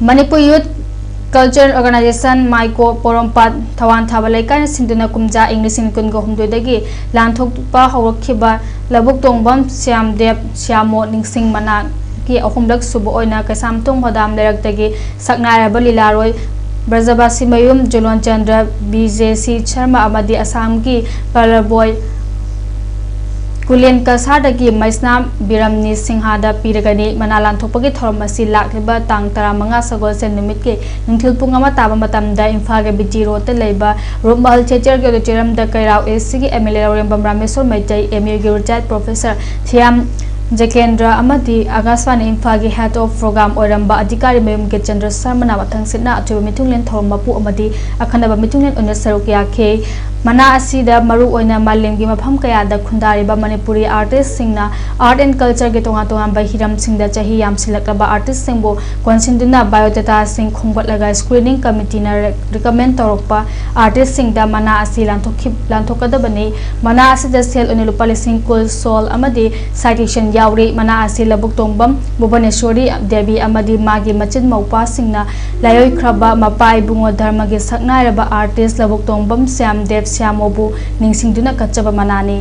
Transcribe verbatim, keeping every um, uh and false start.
ꯃꯅꯤꯄꯨꯔ ꯌꯨꯠ cultural organisation ꯃꯥꯏꯀꯣ ꯄꯣꯔꯣꯝꯄꯥꯠ ꯊꯋꯥꯟ ꯊꯥꯕ ꯂꯩꯀꯥꯏꯅ ꯁꯤꯟꯗꯨꯅ ꯀꯨꯝꯖꯥ ꯏꯪ ꯂꯤꯁꯤꯡ ꯀꯨꯟꯒ ꯍꯨꯝꯗꯣꯏꯗꯒꯤ ꯂꯥꯟꯊꯣꯛꯄ ꯍꯧꯔꯛꯈꯤꯕ ꯂꯧꯕꯨꯛ ꯇꯣꯡꯕꯝ ꯁ꯭ꯌꯥꯝꯗꯦꯕ ꯁ꯭ꯌꯥꯃꯣ ꯅꯤꯡꯁꯤꯡ ꯃꯅꯥꯒꯤ ꯑꯍꯨꯝꯂꯛ ꯁꯨꯕ ꯑꯣꯏꯅ ꯀꯩꯁꯥꯝꯊꯣꯡ ꯍꯣꯗꯥꯝ ꯂꯩꯔꯛꯇꯒꯤ ꯁꯛꯅꯥꯏꯔꯕ ꯂꯤꯂꯥꯔꯣꯏ ꯕ꯭ꯔꯖꯕꯥꯁꯤ ꯃꯌꯨꯝ ꯖꯨꯂꯣꯟ ꯆꯟꯗ꯭ꯔ ꯕꯤ ꯖꯦ ꯁꯤ ꯁꯔꯃ ꯑꯃꯗꯤ ꯑꯁꯥꯝꯒꯤ ꯄꯂꯕꯣꯏ ꯀꯨꯂꯦꯟ ꯀꯁꯥꯔꯗꯒꯤ ꯃꯩꯁꯅꯥꯝ ꯕꯤꯔꯝꯅꯤ ꯁꯤꯡꯍꯥꯗ ꯄꯤꯔꯒꯅꯤ꯫ ꯃꯅꯥ ꯂꯥꯟꯊꯣꯛꯄꯒꯤ ꯊꯧꯔꯝ ꯑꯁꯤ ꯂꯥꯛꯂꯤꯕ ꯇꯥꯡ ꯇꯔꯥꯃꯉꯥ ꯁꯒꯣꯜꯁꯦꯟ ꯅꯨꯃꯤꯠꯀꯤ ꯅꯨꯡꯊꯤꯜ ꯄꯨꯡ ꯑꯃ ꯇꯥꯕ ꯃꯇꯝꯗ ꯏꯝꯐꯥꯜꯒꯤ ꯕꯤ ꯇꯤ ꯔꯣꯗꯇ ꯂꯩꯕ ꯔꯨꯞꯃꯍꯜ ꯊꯤꯌꯦꯇꯔꯒꯤ ꯑꯣꯗꯤꯇꯣꯔꯤꯌꯝꯗ ꯀꯩꯔꯥꯎ ꯑꯦ ꯁꯤꯒꯤ M L A Lourembam Rameshor Meitei, M ꯌꯨꯒꯤ ꯔꯤꯇꯥꯌꯔꯗ ꯄ꯭ꯔꯣꯐꯦꯁꯔ ꯊꯤꯌꯥꯝ ꯖꯀꯦꯟꯗ꯭ꯔ ꯑꯃꯗꯤ ꯑꯀꯥꯁꯕꯥꯅꯤ ꯏꯝꯐꯥꯜꯒꯤ ꯍꯦꯗ ꯑꯣꯐ ꯄ꯭ꯔꯣꯒ꯭ꯔꯥꯝ ꯑꯣꯏꯔꯝꯕ ꯑꯙꯤꯀꯥꯔꯤ ꯃꯌꯨꯝꯒꯤ ꯆꯟꯗ꯭ꯔ ꯁꯔꯃꯅ ꯃꯊꯪꯁꯤꯠꯅ ꯑꯆꯧꯕ ꯃꯤꯊꯨꯡꯂꯦꯟ ꯊꯧꯔꯝ ꯃꯄꯨ ꯑꯃꯗꯤ ꯑꯈꯟꯅꯕ ꯃꯤꯊꯨꯡꯂꯦꯟ ꯑꯣꯏꯅ ꯁꯔꯨꯛ ꯌꯥꯈꯤ꯫ ꯃꯅꯥ ꯑꯁꯤꯗ ꯃꯔꯨ ꯑꯣꯏꯅ ꯃꯥꯂꯦꯝꯒꯤ ꯃꯐꯝ ꯀꯌꯥꯗ ꯈꯨꯟꯗꯥꯔꯤꯕ ꯃꯅꯤꯄꯨꯔꯤ ꯑꯥꯔꯇꯤꯁꯁꯤꯡꯅ ꯑꯥꯔꯠ ꯑꯦꯟ ꯀꯜꯆꯔꯒꯤ ꯇꯣꯉꯥꯟ ꯇꯣꯉꯥꯟꯕ ꯍꯤꯔꯝꯁꯤꯡꯗ ꯆꯍꯤ ꯌꯥꯝꯁꯤꯜꯂꯛꯂꯕ ꯑꯥꯔꯇꯤꯁꯁꯤꯡꯕꯨ ꯀꯣꯟꯁꯤꯟꯗꯨꯅ ꯕꯥꯏꯑꯣꯗꯦꯇꯥꯁꯤꯡ ꯈꯣꯝꯒꯠꯂꯒ ꯁ꯭ꯀ꯭ꯔꯤꯅꯤꯡ ꯀꯃꯤꯇꯤꯅ ꯔꯦ-, ꯔꯤꯀꯃꯦꯟ ꯇꯧꯔꯛꯄ ꯑꯥꯔꯇꯤꯁꯁꯤꯡꯗ ꯃꯅꯥ ꯑꯁꯤ ꯂꯥꯟꯊꯣꯛꯈꯤ-, ꯂꯥꯟꯊꯣꯛꯀꯗꯕꯅꯤ꯫ ꯃꯅꯥ ꯑꯁꯤꯗ ꯁꯦꯜ ꯑꯣꯏꯅ ꯂꯨꯄꯥ ꯂꯤꯁꯤꯡ ꯀꯨꯟ, ꯁꯣꯜ ꯑꯃꯗꯤ ꯁꯥꯏꯇꯦꯁꯟ ꯌꯥꯎꯔꯤ꯫ ꯃꯅꯥ ꯑꯁꯤ ꯂꯧꯕꯨꯛ ꯇꯣꯡꯕꯝ ꯚꯨꯕꯅꯦꯁꯣꯔꯤ ꯗꯦꯕꯤ ꯑꯃꯗꯤ ꯃꯥꯒꯤ ꯃꯆꯤꯟ ꯃꯧꯄ꯭ꯋꯥꯁꯤꯡꯅ ꯂꯥꯏꯑꯣꯏꯈ꯭ꯔꯕ ꯃꯄꯥ ꯏꯕꯨꯡꯉꯣ ꯙꯔꯃꯒꯤ ꯁꯛꯅꯥꯏꯔꯕ ꯑꯥꯔꯇꯤꯁ ꯂꯧꯕꯨꯛ ꯇꯣꯡꯕꯝ ꯁ꯭ꯌꯥꯝ ꯗꯦꯕ ꯁ꯭ꯌꯥꯃꯣꯕꯨ ꯅꯤꯡꯁꯤꯡꯗꯨꯅ ꯀꯠꯆꯕ ꯃꯅꯥꯅꯤ꯫